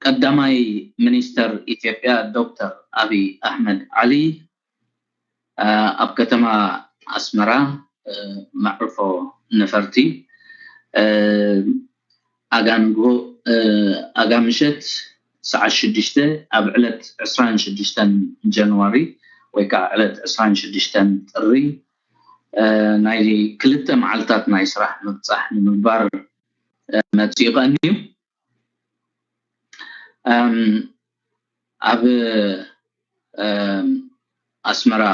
ቀዳማይ ሚኒስተር ኢትዮጵያ ዶክተር ኣብይ ኣሕመድ ዓሊ ኣብ ከተማ ኣስመራ መዕርፎ ነፈርቲ ኣጋ ንግሆ ኣጋ ምሸት ሰዓት ሽዱሽተ ኣብ ዕለት ዕስራን ሽዱሽተን ጃንዋሪ ወይ ከዓ ዕለት ዕስራን ሽዱሽተን ጥሪ ናይ ክልተ መዓልታት ናይ ስራሕ ምብፃሕ ንምግባር መፂኡ ቀንዩ። ኣብ ኣስመራ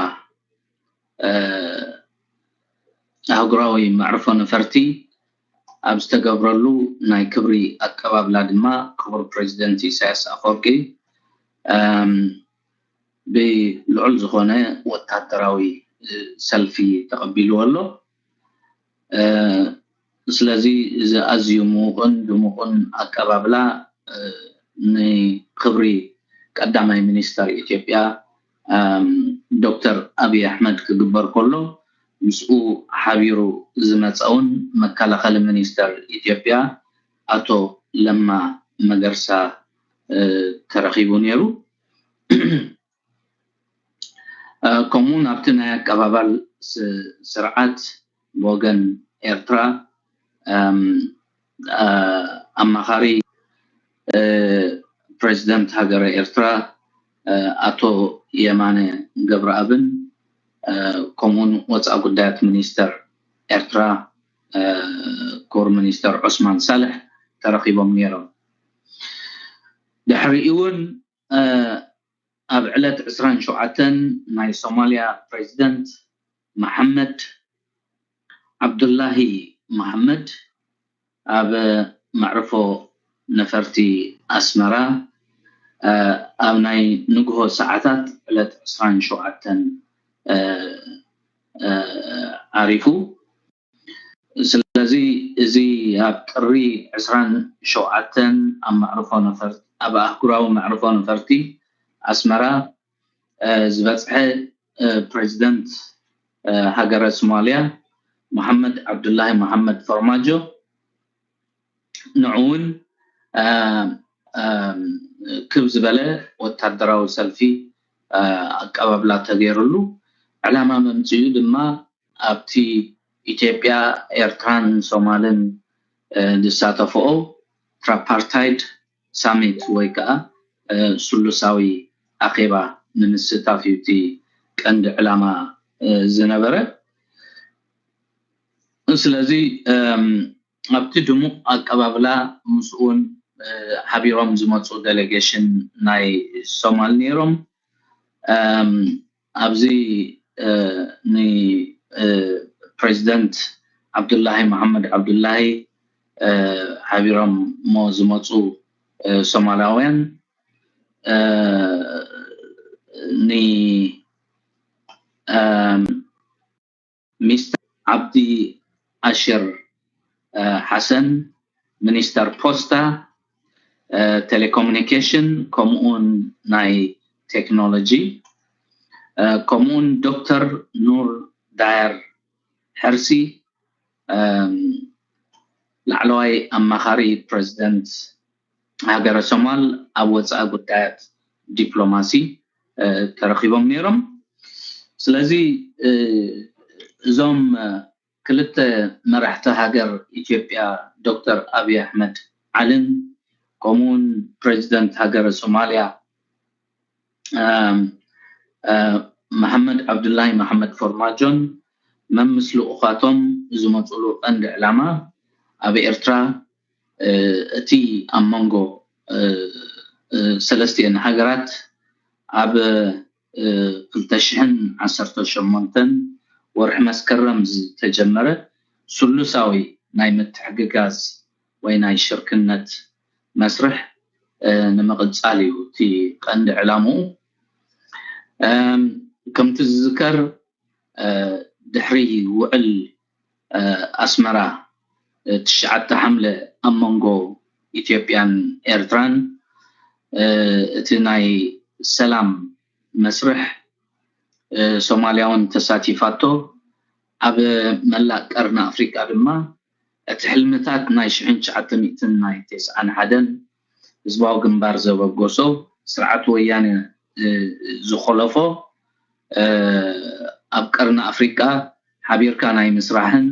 ኣህጉራዊ መዕርፎ ነፈርቲ ኣብ ዝተገብረሉ ናይ ክብሪ ኣቀባብላ ድማ ክቡር ፕሬዚደንት ኢሳያስ ኣፈወርቂ ብልዑል ዝኾነ ወታደራዊ ሰልፊ ተቐቢልዎ ኣሎ። ስለዚ እዚ ኣዝዩ ምዉቕን ድሙቕን ኣቀባብላ ንክብሪ ቀዳማይ ሚኒስተር ኢትዮጵያ ዶክተር ኣብይ ኣሕመድ ክግበር ከሎ ምስኡ ሓቢሩ ዝመፀውን መከላኸሊ ሚኒስተር ኢትዮጵያ ኣቶ ለማ መገርሳ ተረኺቡ ነይሩ። ከምኡ ናብቲ ናይ ኣቀባባል ስርዓት ብወገን ኤርትራ ኣማኻሪ ፕሬዚደንት ሃገረ ኤርትራ ኣቶ የማነ ገብረኣብን ከምኡውን ወፃኢ ጉዳያት ሚኒስተር ኤርትራ ክቡር ሚኒስተር ዑስማን ሳልሕ ተረኺቦም ነይሮም። ድሕሪኡ እውን ኣብ ዕለት ዕስራን ሸውዓተን ናይ ሶማልያ ፕሬዚደንት መሓመድ ዓብዱላሂ መሓመድ ኣብ መዕርፎ ነፈርቲ ኣስመራ ኣብ ናይ ንግሆ ሰዓታት ዕለት ዕስራን ሸውዓተን ዓሪፉ። ስለዚ እዚ ኣብ ጥሪ ዕስራን ሸውዓተን ኣብ መዕርፎ ነፈርቲ ኣብ ኣህጉራዊ መዕርፎ ነፈርቲ ኣስመራ ዝበፅሐ ፕሬዚደንት ሃገረ ሶማልያ መሓመድ ዓብዱላሂ መሓመድ ፎርማጆ ንዑውን ክብ ዝበለ ወታደራዊ ሰልፊ ኣቀባብላ ተገይሩሉ። ዕላማ መምፅኡ ድማ ኣብቲ ኢትዮጵያ፣ ኤርትራን ሶማልን ዝሳተፈኦ ትራፓርታይድ ሳሚት ወይ ከዓ ስሉሳዊ ኣኼባ ንምስታፍ እዩ እቲ ቀንዲ ዕላማ ዝነበረ። ስለዚ ኣብቲ ድሙቕ ኣቀባብላ ምስኡ እውን ሓቢሮም ዝመፁ ዴሌጌሽን ናይ ሶማል ነይሮም። ኣብዚ ንፕሬዚደንት ዓብዱላሂ መሓመድ ዓብዱላሂ ሓቢሮም ሞ ዝመፁ ሶማላውያን ን ሚስተር ዓብዲ ኣሽር ሓሰን ሚኒስተር ፖስታ፣ ቴሌኮሙኒኬሽን ከምኡውን ናይ ቴክኖሎጂ ከምኡውን ዶክተር ኑር ዳየር ሕርሲ ላዕለዋይ ኣማኻሪ ፕሬዚደንት ሃገረ ሶማል ኣብ ወፃኢ ጉዳያት ዲፕሎማሲ ተረኺቦም ነይሮም። ስለዚ እዞም ክልተ መራሕቲ ሃገር ኢትዮጵያ ዶክተር ኣብይ ኣሕመድ ዓልን ከምኡውን ፕሬዚደንት ሃገረ ሶማልያ መሓመድ ዓብዱላሂ መሓመድ ፎርማጆን መምስ ልኡኻቶም ዝመፅሉ ቀንዲ ዕላማ ኣብ ኤርትራ እቲ ኣብ መንጎ ሰለስቲአን ሃገራት ኣብ ክልተ ሽሕን ዓሰርተ ሸሞንተን ወርሒ መስከረም ዝተጀመረ ስሉሳዊ ናይ ምትሕግጋዝ ወይ ናይ ሽርክነት መስርሕ ንምቕፃል እዩ እቲ ቀንዲ ዕላምኡ። ከምቲ ዝዝከር ድሕሪ ውዕል ኣስመራ ትሽዓተ ሓምለ ኣብ መንጎ ኢትዮጵያን ኤርትራን እቲ ናይ ሰላም መስርሕ ሶማልያ እውን ተሳቲፋቶ ኣብ መላእ ቀርኒ ኣፍሪቃ ድማ እቲ ሕልምታት ናይ ሽሕን ትሽዓተ ሚእትን ናይ ተስዓን ሓደን ህዝባዊ ግንባር ዘበገሶ፣ ስርዓት ወያነ ዝኮለፎ፣ ኣብ ቀርኒ ኣፍሪቃ ሓቢርካ ናይ ምስራሕን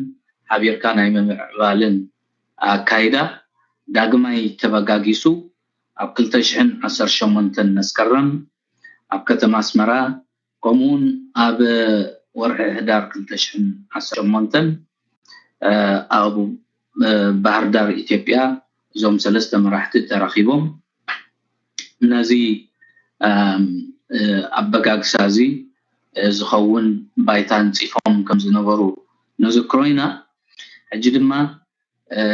ሓቢርካ ናይ ምምዕባልን ኣካይዳ ዳግማይ ተበጋጊሱ ኣብ ክልተ ሽሕን ዓሰርተ ሸሞንተን መስከረም ኣብ ከተማ ኣስመራ፣ ከምኡውን ኣብ ወርሒ ሕዳር ክልተ ሽሕን ዓሰርተ ሸሞንተን ኣብ ባህር ዳር ኢትዮጵያ እዞም ሰለስተ መራሕቲ ተራኺቦም ነዚ ኣበጋግሳ እዚ ዝኸውን ባይታ ኣንፂፎም ከም ዝነበሩ ንዝክሮ ኢና። ሕጂ ድማ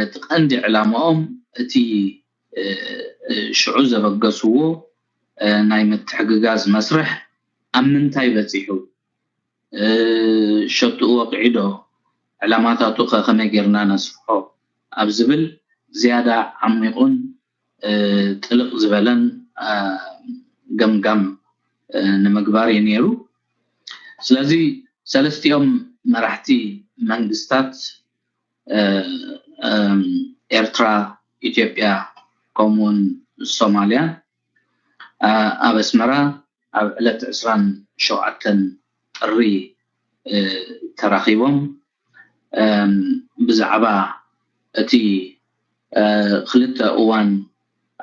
እቲ ቀንዲ ዕላማኦም እቲ ሽዑ ዘበገስዎ ናይ ምትሕግጋዝ መስርሕ ኣብ ምንታይ በፂሑ፣ ሸትኡ ወቂዑ ዶ፣ ዕላማታቱ ከ ከመይ ጌርና ነስፍሖ ኣብ ዝብል ዝያዳ ዓሚቑን ጥልቕ ዝበለን ገምጋም ንምግባር እዩ ነይሩ። ስለዚ ሰለስቲኦም መራሕቲ መንግስታት ኤርትራ፣ ኢትዮጵያ ከምኡውን ሶማልያ ኣብ ኣስመራ ኣብ ዕለት ዕስራን ሸውዓተን ጥሪ ተራኺቦም ብዛዕባ እቲ ክልተ እዋን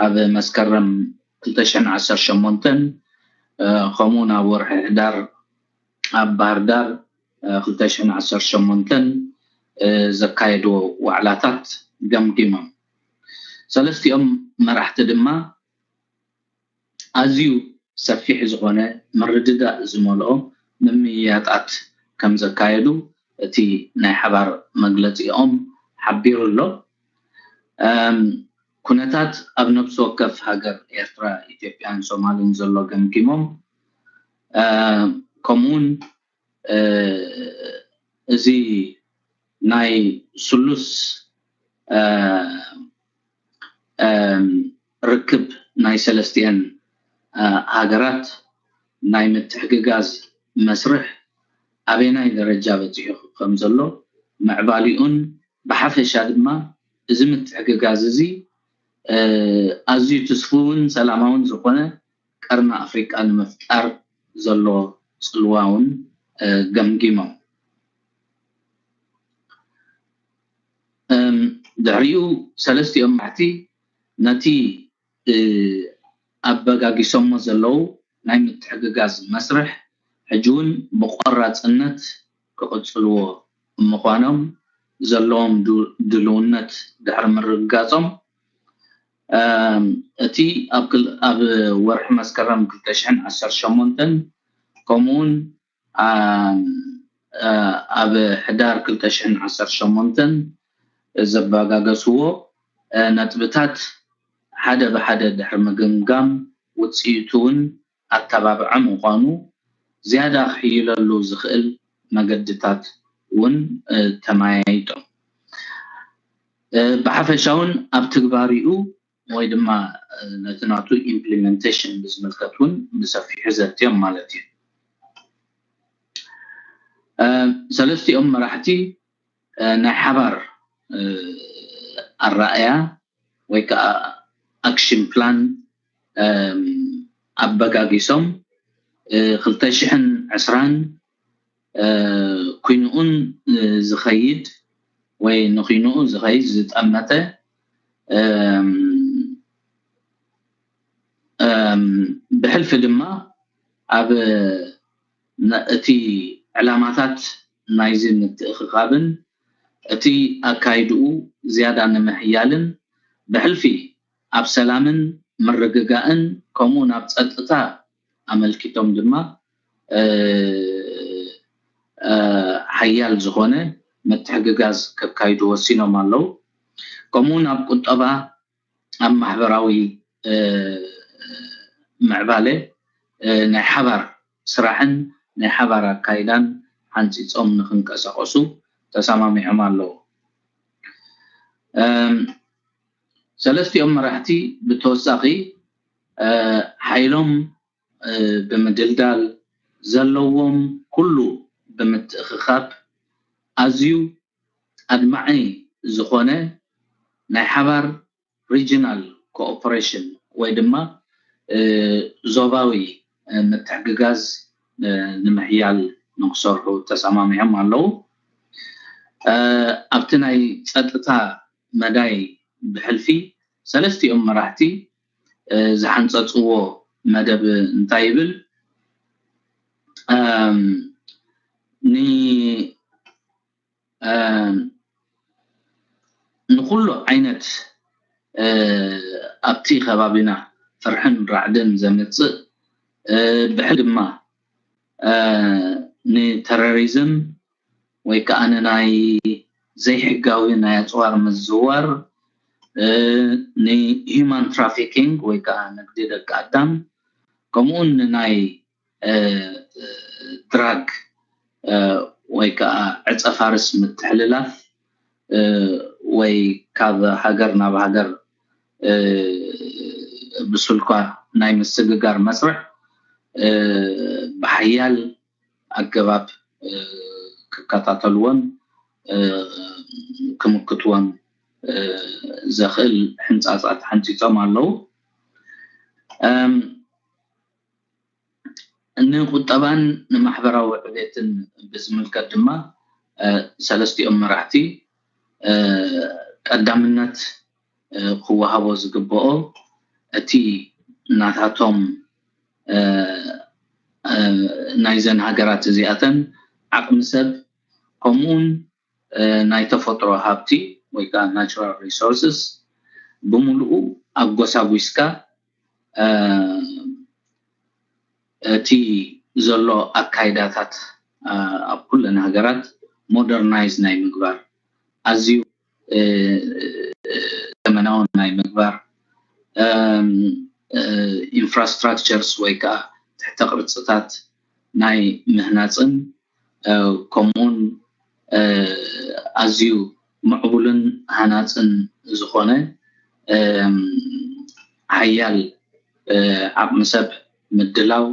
ኣብ መስከረም ክልተ ሽሕን ዓሰርተ ሸሞንተን ከምኡውን ኣብ ወርሒ ሕዳር ኣብ ባህር ዳር ክልተ ሽሕን ዓሰርተ ሸሞንተን ዘካየድዎ ዋዕላታት ገምጊሞም። ሰለስቲኦም መራሕቲ ድማ ኣዝዩ ሰፊሕ ዝኾነ ምርድዳእ ዝመልኦ ምምይያጣት ከም ዘካየዱ እቲ ናይ ሓባር መግለጺኦም ሓቢሩ ኣሎ። ኩነታት ኣብ ነብሲ ወከፍ ሃገር ኤርትራ፣ ኢትዮጵያን ሶማልን ዘሎ ገምጊሞም፣ ከምኡውን እዚ ናይ ስሉስ ርክብ ናይ ሰለስቲአን ሃገራት ናይ ምትሕግጋዝ መስርሕ ኣበየናይ ደረጃ በፂሑ ከም ዘሎ ምዕባሊኡን ብሓፈሻ ድማ እዚ ምትሕግጋዝ እዚ ኣዝዩ ትስፉውን ሰላማውን ዝኾነ ቀርኒ ኣፍሪቃ ንምፍጣር ዘሎ ጽልዋ እውን ገምጊሞም። ድሕሪኡ ሰለስቲኦም መራሕቲ ነቲ ኣበጋጊሶሞ ዘለዉ ናይ ምትሕግጋዝ መስርሕ ሕጂ እውን ብቆራፅነት ክቕፅልዎ ምዃኖም ዘለዎም ድልውነት ድሕሪ ምርግጋፆም እቲ ኣብ ወርሒ መስከረም ክልተ ሽሕን ዓሰርተ ሸሞንተን ከምኡውን ኣብ ሕዳር ክልተ ሽሕን ዓሰርተ ሸሞንተን ዘበጋገስዎ ነጥብታት ሓደ ብሓደ ድሕሪ ምግምጋም ውፅኢቱ እውን ኣተባብዐ ምዃኑ ዝያዳ ክሕይለሉ ዝኽእል መገድታት እውን ተመያይጦም። ብሓፈሻ እውን ኣብ ትግባሪኡ ወይ ድማ ነቲ ናቱ ኢምፕሊመንቴሽን ብዝምልከት እውን ብሰፊሑ ዘትዮም ማለት እዩ። ሰለስቲኦም መራሕቲ ናይ ሓባር ኣረኣእያ ወይ ከዓ ኣክሽን ፕላን ኣበጋጊሶም ክልተ ሽሕን ዕስራን ኩይንኡን ዝኸይድ ወይ ንኹይንኡ ዝኸይድ ዝጠመተ ብሕልፊ ድማ ኣብ እቲ ዕላማታት ናይዚ ምትእኽኻብን እቲ ኣካይድኡ ዝያዳ ንምሕያልን ብሕልፊ ኣብ ሰላምን ምርግጋእን ከምኡ ናብ ጸጥታ ኣመልኪቶም ድማ ሓያል ዝኾነ ምትሕግጋዝ ከካይዱ ወሲኖም ኣለዉ። ከምኡ ናብ ቁጠባ ኣብ ማሕበራዊ ምዕባለ ናይ ሓባር ስራሕን ናይ ሓባር ኣካይዳን ሓንፂፆም ንክንቀሳቀሱ ተሰማሚዖም ኣለዉ። ሰለስቲኦም መራሕቲ ብተወሳኺ ሓይሎም ብምድልዳል ዘለዎም ኩሉ ብምትእኽኻብ ኣዝዩ ኣድማዒ ዝኾነ ናይ ሓባር regional cooperation ወይ ድማ ዞባዊ ምትሕግጋዝ ንምሕያል ንክሰርሑ ተሰማሚዖም ኣለዉ። ኣብቲ ናይ ፀጥታ መዳይ ብሕልፊ ሰለስቲኦም መራሕቲ ዝሓንፀፅዎ መደብ እንታይ ይብል? ንኩሉ ዓይነት ኣብቲ ከባቢና ፍርሕን ራዕድን ዘምፅእ ብሕል ድማ ንተሮሪዝም ወይ ከዓ ንናይ ዘይሕጋዊ ናይ ኣፅዋር ምዝዋር፣ ንሂማን ትራፊኪንግ ወይ ከዓ ንግዲ ደቂ ኣዳም፣ ከምኡውን ንናይ ድራግ ወይ ከዓ ዕፀ ፋርስ ምትሕልላፍ ወይ ካብ ሃገር ናብ ሃገር ብስልኳ ናይ ምስግጋር መስርሕ ብሓያል ኣገባብ ክከታተልዎን ክምክትዎን ዘኽእል ሕንፃፃት ሓንፂፆም ኣለዉ። ንቁጠባን ንማሕበራዊ ዕቤትን ብዝምልከት ድማ ሰለስቲኦም መራሕቲ ቀዳምነት ክወሃቦ ዝግብኦ እቲ ናታቶም ናይዘን ሃገራት እዚኣተን ዓቕሚ ሰብ ከምኡውን ናይ ተፈጥሮ ሃብቲ ወይ ከዓ ናቹራል ሪሶርስስ ብምሉኡ ኣጎሳጒስካ እቲ ዘሎ ኣካይዳታት ኣብ ኩለን ሃገራት ሞደርናይዝ ናይ ምግባር ኣዝዩ ዘመናዊ ናይ ምግባር ኢንፍራስትራክቸርስ ወይ ከዓ ትሕተ ቅርፅታት ናይ ምህናፅን ከምኡውን ኣዝዩ ምዕቡልን ሃናፅን ዝኾነ ሓያል ዓቕሚ ሰብ ምድላው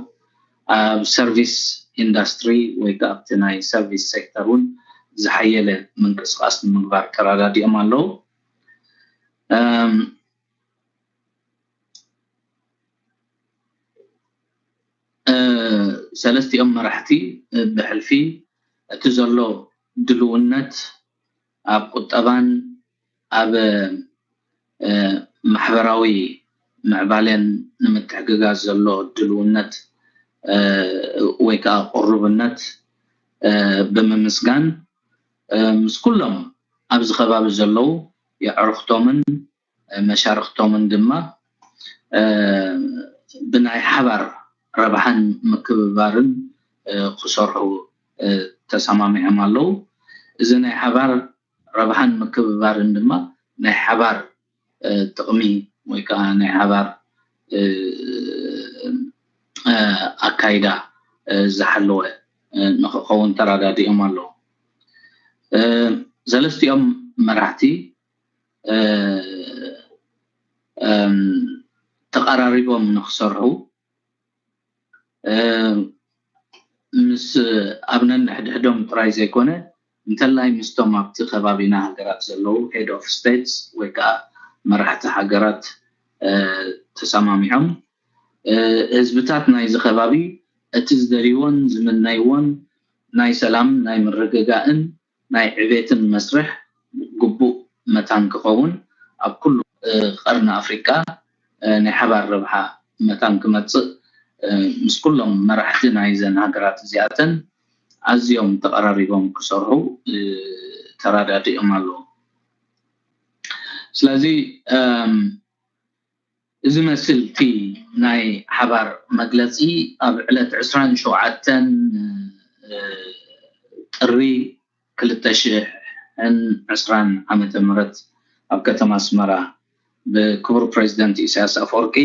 ኣብ ሰርቪስ ኢንዳስትሪ ወይ ከዓ ኣብቲ ናይ ሰርቪስ ሴክተር እውን ዝሓየለ ምንቅስቃስ ንምግባር ተራዳዲኦም ኣለዉ። ሰለስቲኦም መራሕቲ ብሕልፊ እቲ ዘሎ ድልውነት ኣብ ቁጠባን ኣብ ማሕበራዊ ምዕባሌን ንምትሕግጋዝ ዘሎ ድልውነት ወይ ከዓ ቅሩብነት ብምምስጋን ምስ ኩሎም ኣብዚ ከባቢ ዘለዉ የዕርኽቶምን መሻርኽቶምን ድማ ብናይ ሓባር ረብሓን ምክብባርን ክሰርሑ ተሰማሚዖም ኣለዉ። እዚ ናይ ሓባር ረብሓን ምክብባርን ድማ ናይ ሓባር ጥቕሚ ወይ ከዓ ናይ ሓባር ኣካይዳ ዝሓለወ ንክኸውን ተራዳዲኦም ኣለዉ። ሰለስቲኦም መራሕቲ ተቐራሪቦም ንክሰርሑ ምስ ኣብ ነንሕድሕዶም ጥራይ ዘይኮነ እንተላይ ምስቶም ኣብቲ ከባቢና ሃገራት ዘለዉ ሄድ ኦፍ ስቴትስ ወይ ከዓ መራሕቲ ሃገራት ተሰማሚዖም ህዝብታት ናይዚ ከባቢ እቲ ዝደልይዎን ዝምነይዎን ናይ ሰላም ናይ ምርግጋእን ናይ ዕቤትን መስርሕ ግቡእ መታን ክኸውን ኣብ ኩሉ ቀርኒ ኣፍሪቃ ናይ ሓባር ረብሓ መታን ክመፅእ ምስ ኩሎም መራሕቲ ናይዘን ሃገራት እዚኣተን ኣዝዮም ተቐራሪቦም ክሰርሑ ተራዳዲኦም ኣለዉ። ስለዚ እዚ መስል እቲ ናይ ሓባር መግለፂ ኣብ ዕለት ዕስራን ሸውዓተን ጥሪ ክልተ ሽሕን ዕስራን ዓመተ ምህረት ኣብ ከተማ ኣስመራ ብክቡር ፕሬዚደንት ኢሳያስ ኣፈወርቂ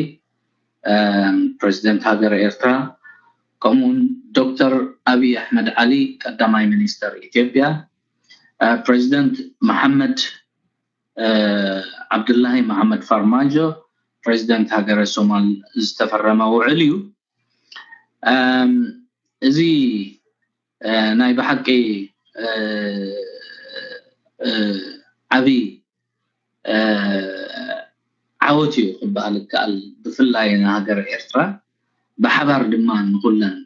ፕሬዚደንት ሃገረ ኤርትራ ከምኡውን ዶክተር ኣብይ ኣሕመድ ዓሊ ቀዳማይ ሚኒስተር ኢትዮጵያ ፕሬዚደንት መሓመድ ዓብዱላሂ መሓመድ ፋርማጆ ፕሬዚደንት ሃገረ ሶማል ዝተፈረመ ውዕል እዩ። እዚ ናይ ብሓቂ ዓብዪ ዓወት እዩ ክበሃል ይከኣል። ብፍላይ ንሃገር ኤርትራ፣ ብሓባር ድማ ንኹለን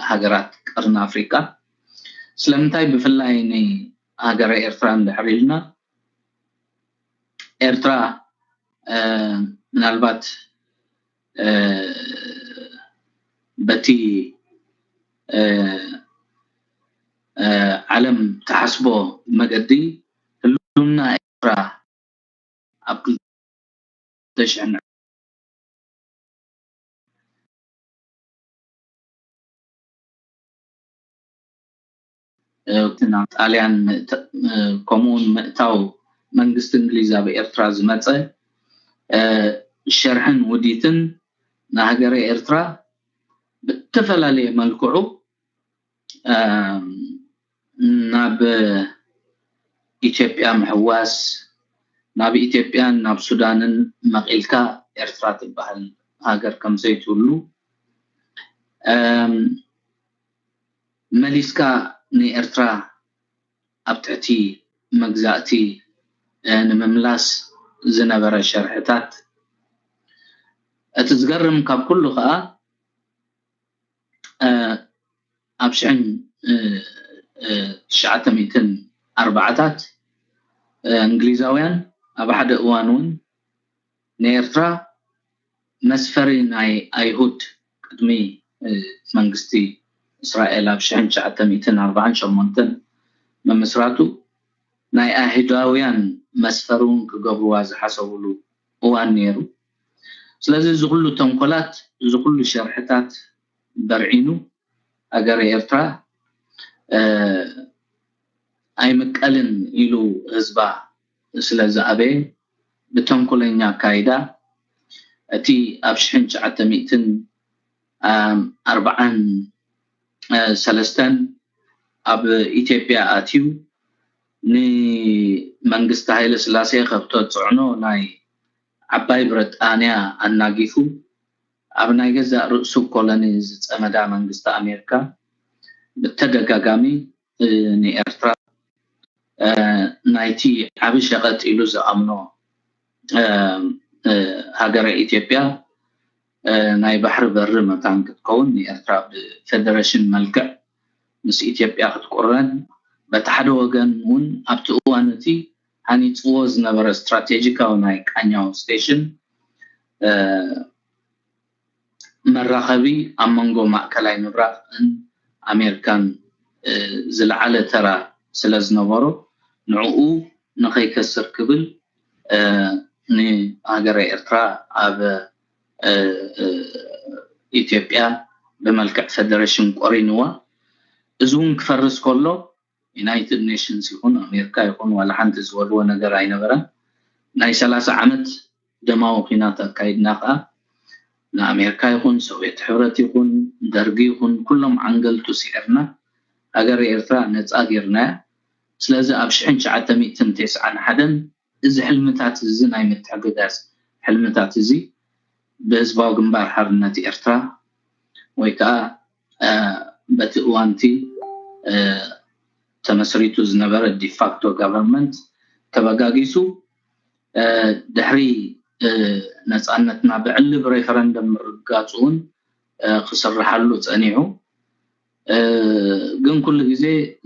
ሃገራት ቀርኒ ኣፍሪቃ። ስለምንታይ ብፍላይ ንሃገረ ኤርትራ እንድሕር ኢልና፣ ኤርትራ ምናልባት በቲ ዓለም ትሓስቦ መገዲ፣ ህልውና ኤርትራ ኣብ ክልተ ሽሕን ናብ ጣልያን ከምኡውን ምእታው መንግስቲ እንግሊዝ ኣብ ኤርትራ ዝመፀ ሸርሕን ውዲትን ንሃገረ ኤርትራ ብተፈላለየ መልክዑ ናብ ኢትዮጵያ ምሕዋስ፣ ናብ ኢትዮጵያን ናብ ሱዳንን መቒልካ ኤርትራ ትበሃል ሃገር ከም ዘይትህሉ፣ መሊስካ ንኤርትራ ኣብ ትሕቲ መግዛእቲ ንምምላስ ዝነበረ ሸርሕታት፣ እቲ ዝገርም ካብ ኩሉ ከዓ ኣብ ሽሕን ትሽዓተ ሚእትን ኣርባዓታት እንግሊዛውያን ኣብ ሓደ እዋን እውን ንኤርትራ መስፈሪ ናይ ኣይሁድ ቅድሚ መንግስቲ እስራኤል ኣብ ሽሕን ትሽዓተ ሚእትን ኣርባዓን ሸሞንተን ምምስራቱ ናይ ኣይሁዳውያን መስፈሪ እውን ክገብርዋ ዝሓሰብሉ እዋን ነይሩ። ስለዚ እዚ ኩሉ ተንኮላት፣ እዚ ኩሉ ሸርሕታት በርዒኑ ሃገረ ኤርትራ ኣይምቀልን ኢሉ ህዝባ ስለ ዝኣበየ ብተንኮለኛ ኣካይዳ እቲ ኣብ ሽሕን ትሽዓተ ሚእትን ኣርባዓን ሰለስተን ኣብ ኢትዮጵያ ኣትዩ ንመንግስቲ ሃይለ ስላሴ ከብቶ ጽዕኖ ናይ ዓባይ ብረጣንያ ኣናጊፉ ኣብ ናይ ገዛእ ርእሱ ኮሎኒ ዝጸመዳ መንግስቲ ኣሜሪካ ብተደጋጋሚ ንኤርትራ ናይቲ ዓቢ ሸቐጥ ኢሉ ዝኣምኖ ሃገረ ኢትዮጵያ ናይ ባሕሪ በሪ መታን ክትከውን ንኤርትራ ብፌደሬሽን መልክዕ ምስ ኢትዮጵያ ክትቁረን በቲ ሓደ ወገን እውን ኣብቲ እዋን እቲ ሃኒፅዎ ዝነበረ ስትራቴጂካዊ ናይ ቃኛው ስቴሽን መራኸቢ ኣብ መንጎ ማእከላይ ምብራቕን ኣሜሪካን ዝለዓለ ተራ ስለ ዝነበሮ ንዕኡ ንኸይከስር ክብል ንሃገረ ኤርትራ ኣብ ኢትዮጵያ ብመልክዕ ፌደሬሽን ቆሪንዋ። እዚ እውን ክፈርስ ከሎ ዩናይትድ ኔሽንስ ይኹን ኣሜሪካ ይኹን ዋላ ሓንቲ ዝበልዎ ነገር ኣይነበረን። ናይ ሰላሳ ዓመት ደማዊ ኲናት ኣካይድና ከዓ ንኣሜሪካ ይኹን ሶቪየት ሕብረት ይኹን ደርጊ ይኹን ኩሎም ዓንገልቱ ስዒርና ሃገር ኤርትራ ነፃ ጌርናያ። ስለዚ ኣብ ሽሕን ትሽዓተ ሚእትን ተስዓን ሓደን እዚ ሕልምታት እዚ ናይ ምትሕግጋዝ ሕልምታት እዚ ብህዝባዊ ግንባር ሓርነት ኤርትራ ወይ ከዓ በቲ እዋንቲ ተመስሪቱ ዝነበረ ዲፋክቶ ጋቨርንመንት ተበጋጊሱ ድሕሪ ነፃነትና ብዕሊ ብሬፈረንደም ምርጋፁ እውን ክስርሓሉ ፀኒሑ። ግን ኩሉ ግዜ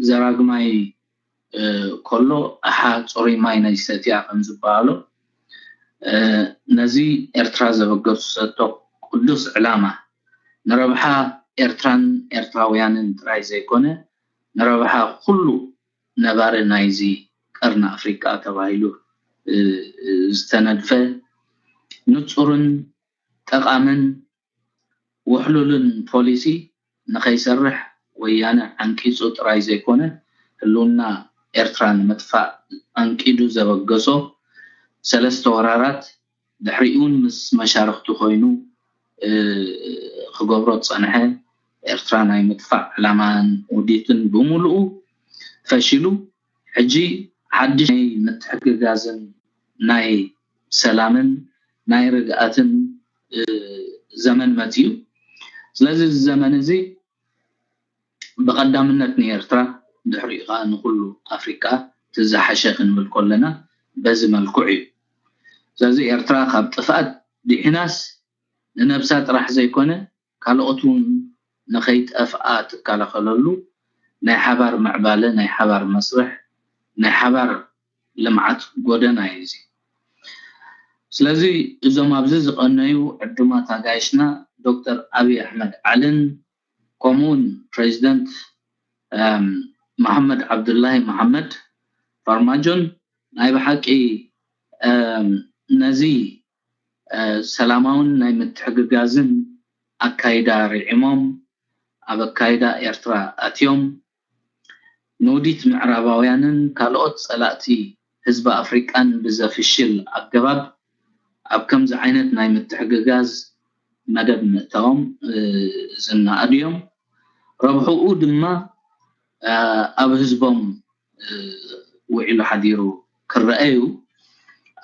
ዘራግማይ ከሎ ኣሓ ፅሩይ ማይ ናይ ሰትያ ከም ዝበሃሎ ነዚ ኤርትራ ዘበገሱ ሰቶ ቅዱስ ዕላማ ንረብሓ ኤርትራን ኤርትራውያንን ጥራይ ዘይኮነ ንረብሓ ኩሉ ነባሪ ናይዚ ቀርኒ ኣፍሪቃ ተባሂሉ ዝተነድፈ ንፁርን ጠቓምን ውሕሉልን ፖሊሲ ንኸይሰርሕ ወያነ ዓንቂፁ ጥራይ ዘይኮነ ህልውና ኤርትራ ንምጥፋእ ኣንቂዱ ዘበገሶ ሰለስተ ወራራት ድሕሪኡን ምስ መሻርክቱ ኮይኑ ክገብሮ ዝፀንሐ ኤርትራ ናይ ምጥፋእ ዕላማን ውዲትን ብምሉኡ ፈሺሉ ሕጂ ሓድሽ ናይ ምትሕግጋዝን ናይ ሰላምን ናይ ርግኣትን ዘመን መፅዩ። ስለዚ እዚ ዘመን እዚ ብቐዳምነት ንኤርትራ ድሕሪኡ ከዓ ንኩሉ ኣፍሪቃ ዝሓሸ ክንብል ከለና በዚ መልክዑ እዩ። ስለዚ ኤርትራ ካብ ጥፍኣት ድሒናስ ንነብሳ ጥራሕ ዘይኮነ ካልኦት እውን ንኸይጠፍኣ ትከላኸለሉ ናይ ሓባር ምዕባለ፣ ናይ ሓባር መስርሕ፣ ናይ ሓባር ልምዓት ጎደና እዩ እዚ። ስለዚ እዞም ኣብዚ ዝቐነዩ ዕዱማት ኣጋይሽና ዶክተር ኣብይ ኣሕመድ ዓልን ከምኡውን ፕሬዚደንት መሓመድ ዓብዱላሂ መሓመድ ፋርማጆን ናይ ብሓቂ ነዚ ሰላማውን ናይ ምትሕግጋዝን ኣካይዳ ርዒሞም ኣብ ኣካይዳ ኤርትራ ኣትዮም ንውዲት ምዕራባውያንን ካልኦት ጸላእቲ ህዝቢ ኣፍሪቃን ብዘፍሽል ኣገባብ ኣብ ከምዚ ዓይነት ናይ ምትሕግጋዝ መደብ ምእታዎም ዝነኣዱ እዮም። ረብሕኡ ድማ ኣብ ህዝቦም ውዒሉ ሓዲሩ ክረአ እዩ።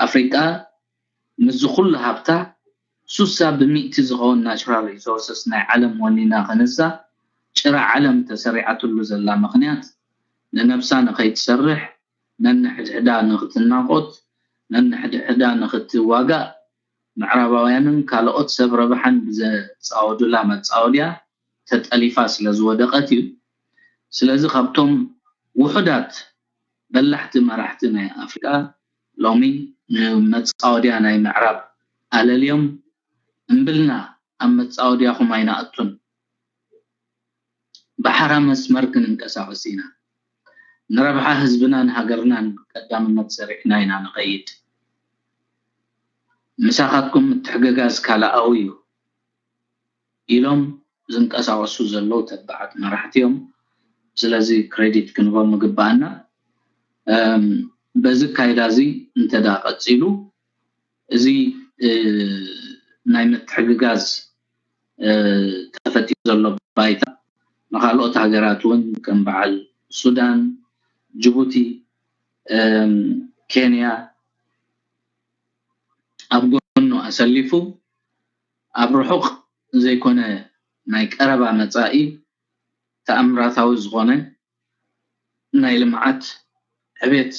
ኣፍሪቃ ምስዚ ኩሉ ሃብታ ሱሳ ብሚእቲ ዝኸውን ናቹራል ሪሶርስስ ናይ ዓለም ወኒና ክንሳ ጭራ ዓለም ተሰሪዓትሉ ዘላ ምኽንያት ንነብሳ ንኸይትሰርሕ ነንሕድሕዳ ንኽትናቆት ነንሕድሕዳ ንኽትዋጋእ ምዕራባውያንን ካልኦት ሰብ ረብሓን ብዘጻወዱላ መጻወድያ ተጠሊፋ ስለ ዝወደቐት እዩ። ስለዚ ካብቶም ውሑዳት በላሕቲ መራሕቲ ናይ ኣፍሪቃ ሎሚ ንመጻወድያ ናይ ምዕራብ ኣለልዮም እምብልና ኣብ መጻወድያኹም ኣይንኣቱን ብሓራ መስመር ክንንቀሳቐስ ኢና። ንረብሓ ህዝብናን ሃገርናን ቀዳምነት ሰሪዕና ኢና ንኸይድ። ምሳኻትኩም ምትሕግጋዝ ካልኣዊ እዩ ኢሎም ዝንቀሳቐሱ ዘለዉ ተባዓት መራሕቲ እዮም። ስለዚ ክሬዲት ክንቦም ምግባኣና። በዚ ካይዳ እዚ እንተዳ ቀፂሉ እዚ ናይ ምትሕግጋዝ ተፈጢሩ ዘሎ ባይታ ንካልኦት ሃገራት እውን ከም በዓል ሱዳን፣ ጅቡቲ፣ ኬንያ ኣብ ጎኑ ኣሰሊፉ ኣብ ርሑቕ ዘይኮነ ናይ ቀረባ መጻኢ ተኣምራታዊ ዝኾነ ናይ ልምዓት ዕቤት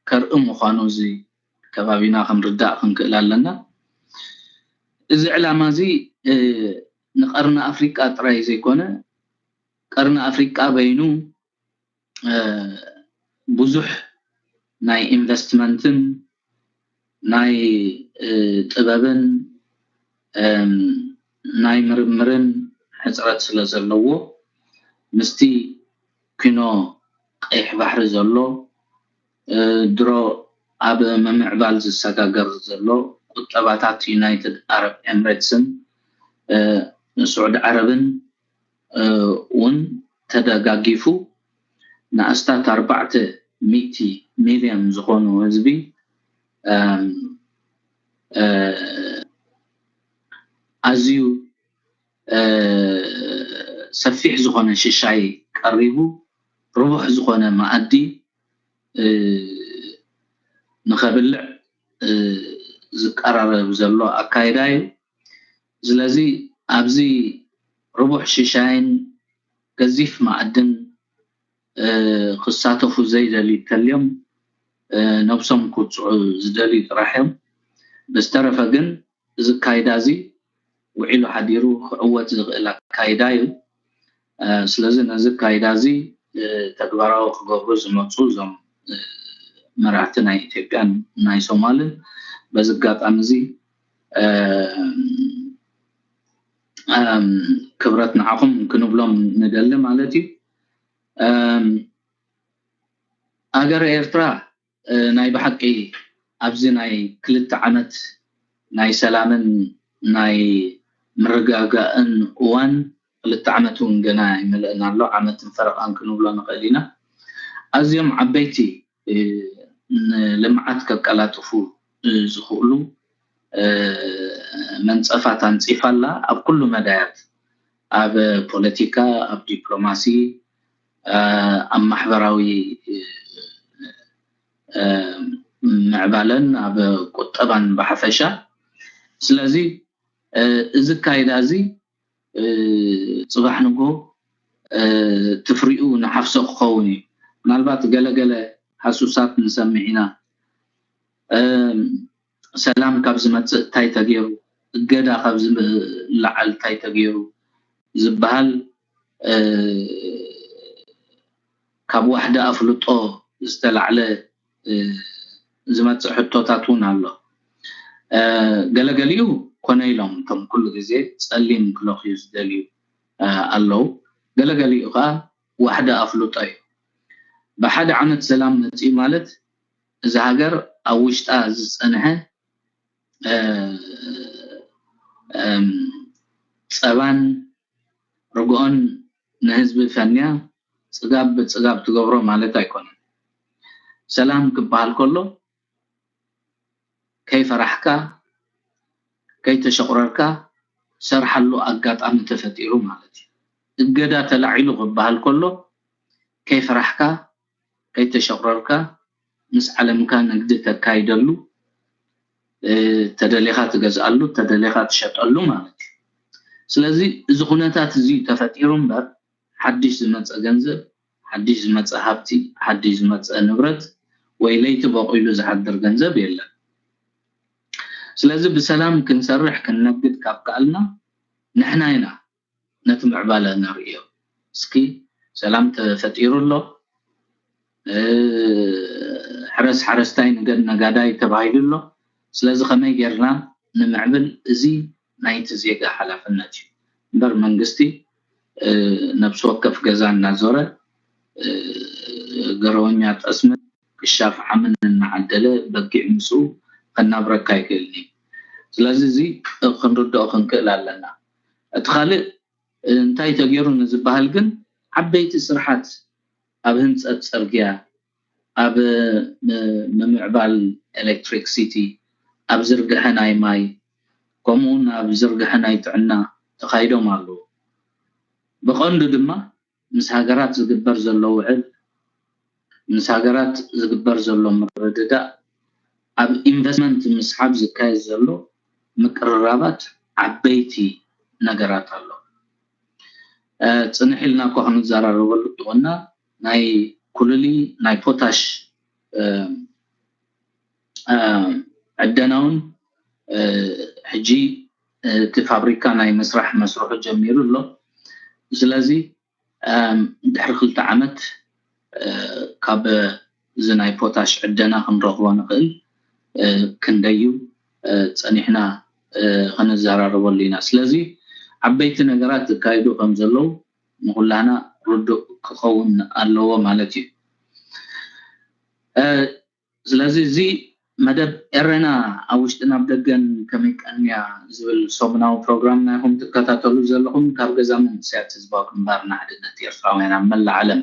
ከርኢ ምዃኑ እዚ ከባቢና ክንርዳእ ክንክእል ኣለና። እዚ ዕላማ እዚ ንቀርኒ ኣፍሪቃ ጥራይ ዘይኮነ ቀርኒ ኣፍሪቃ በይኑ ብዙሕ ናይ ኢንቨስትመንትን ናይ ጥበብን ናይ ምርምርን ሕፅረት ስለ ዘለዎ ምስቲ ኪኖ ቀይሕ ባሕሪ ዘሎ ድሮ ኣብ ምምዕባል ዝሰጋገር ዘሎ ቁጠባታት ዩናይትድ ኣረብ ኤምሬትስን ስዑድ ዓረብን እውን ተደጋጊፉ ንኣስታት ኣርባዕተ ሚእቲ ሚልዮን ዝኾኑ ህዝቢ ኣዝዩ ሰፊሕ ዝኾነ ሽሻይ ቀሪቡ ርቡሕ ዝኾነ መኣዲ ንኸብልዕ ዝቀራረብ ዘሎ ኣካይዳ እዩ። ስለዚ ኣብዚ ርቡሕ ሽሻይን ገዚፍ መኣድን ክሳተፉ ዘይደልዩ ተልዮም ነብሶም ክውፅዑ ዝደልዩ ጥራሕ እዮም። ብዝተረፈ ግን እዚ ካይዳ እዚ ውዒሉ ሓዲሩ ክዕወት ዝኽእል ኣካይዳ እዩ። ስለዚ ነዚ ካይዳ እዚ ተግባራዊ ክገብሩ ዝመፁ እዞም መራሕቲ ናይ ኢትዮጵያን ናይ ሶማልን በዚ ኣጋጣሚ እዚ ክብረት ንዓኹም ክንብሎም ንደሊ ማለት እዩ። ኣገር ኤርትራ ናይ ብሓቂ ኣብዚ ናይ ክልተ ዓመት ናይ ሰላምን ናይ ምርግጋእን እዋን ክልተ ዓመት እውን ገና ይመልእና ኣሎ። ዓመትን ፈረቓን ክንብሎ ንኽእል ኢና። ኣዝዮም ዓበይቲ ንልምዓት ከቀላጥፉ ዝኽእሉ መንፀፋት ኣንፂፋ ኣላ ኣብ ኩሉ መዳያት፣ ኣብ ፖለቲካ፣ ኣብ ዲፕሎማሲ፣ ኣብ ማሕበራዊ ምዕባለን ኣብ ቁጠባን ብሓፈሻ። ስለዚ እዚ ኣካይዳ እዚ ፅባሕ ንጎ ትፍሪኡ ንሓፍሶ ክኸውን እዩ። ምናልባት ገለገለ ሃሱሳት ንሰምዕ ኢና። ሰላም ካብ ዝመፅእ እንታይ ተገይሩ፣ እገዳ ካብ ዝለዓል እንታይ ተገይሩ ዝበሃል ካብ ዋሕዲ ኣፍልጦ ዝተላዕለ ዝመፅእ ሕቶታት እውን ኣሎ። ገለገሊኡ ኮነ ኢሎም እቶም ኩሉ ግዜ ፀሊም ክለኽዩ ዝደልዩ ኣለዉ። ገለገሊኡ ከዓ ዋሕዲ ኣፍልጦ እዩ። ብሓደ ዓመት ሰላም መፅኡ ማለት እዛ ሃገር ኣብ ውሽጣ ዝፀንሐ ፀባን ርግኦን ንህዝቢ ፈንያ ፅጋብ ብፅጋብ ትገብሮ ማለት ኣይኮነን። ሰላም ክበሃል ከሎ ከይፈራሕካ፣ ከይተሸቑረርካ ሰርሓሉ ኣጋጣሚ ተፈጢሩ ማለት እዩ። እገዳ ተላዒሉ ክበሃል ከሎ ከይፈራሕካ፣ ከይተሸቑረርካ ምስ ዓለምካ ንግዲ ተካይደሉ፣ ተደሊኻ ትገዝኣሉ፣ ተደሊኻ ትሸጠሉ ማለት እዩ። ስለዚ እዚ ኩነታት እዚ ተፈጢሩ እምበር ሓድሽ ዝመፀ ገንዘብ፣ ሓድሽ ዝመፀ ሃብቲ፣ ሓድሽ ዝመፀ ንብረት ወይ ለይቲ በቑሉ ዝሓድር ገንዘብ የለን። ስለዚ ብሰላም ክንሰርሕ ክንነግድ ካብ ከኣልና ንሕና ኢና ነቲ ምዕባለ ነርእዮ። እስኪ ሰላም ተፈጢሩ ኣሎ፣ ሕረስ ሓረስታይ ንገድ ነጋዳይ ተባሂሉ ኣሎ። ስለዚ ከመይ ጌርና ንምዕብል፣ እዚ ናይቲ ዜጋ ሓላፍነት እዩ እምበር መንግስቲ ነብሲ ወከፍ ገዛ እናዞረ ገረወኛ ጠስምን ክሻፍ ዓምን እናዓደለ በጊዕ ምስኡ ከናብረካ ኣይክእልን እዩ። ስለዚ እዚ ክንርድኦ ክንክእል ኣለና። እቲ ካልእ እንታይ ተገይሩ ንዝበሃል ግን ዓበይቲ ስርሓት ኣብ ህንፀት ፅርግያ፣ ኣብ ምምዕባል ኤሌክትሪክሲቲ፣ ኣብ ዝርግሐ ናይ ማይ ከምኡውን ኣብ ዝርግሐ ናይ ጥዕና ተኻይዶም ኣለዉ። ብቐንዱ ድማ ምስ ሃገራት ዝግበር ዘሎ ውዕል፣ ምስ ሃገራት ዝግበር ዘሎ ምርድዳእ፣ ኣብ ኢንቨስትመንት ምስሓብ ዝካየድ ዘሎ ምቅርራባት ዓበይቲ ነገራት ኣሎ። ፅንሕ ኢልና እኮ ክንዘራረበሉ እንተኾንና ናይ ኩልሊ ናይ ፖታሽ ዕደናውን ሕጂ እቲ ፋብሪካ ናይ ምስራሕ መስርሑ ጀሚሩ ኣሎ። ስለዚ ድሕሪ ክልተ ዓመት ካብ እዚ ናይ ፖታሽ ዕደና ክንረኽቦ ንኽእል ክንደዩ ፀኒሕና ክንዘራረበሉ ኢና። ስለዚ ዓበይቲ ነገራት ዝካየዱ ከም ዘለዉ ንኩላህና ርዱእ ክኸውን ኣለዎ ማለት እዩ። ስለዚ እዚ መደብ ኤረና ኣብ ውሽጥን ኣብ ደገን ከመይ ቀንያ ዝብል ሰሙናዊ ፕሮግራም ናይኹም ትከታተሉ ዘለኹም ካብ ገዛ መንእሰያት ህዝባዊ ግንባር ንሓድነት ኤርትራውያን ኣብ መላእ ዓለም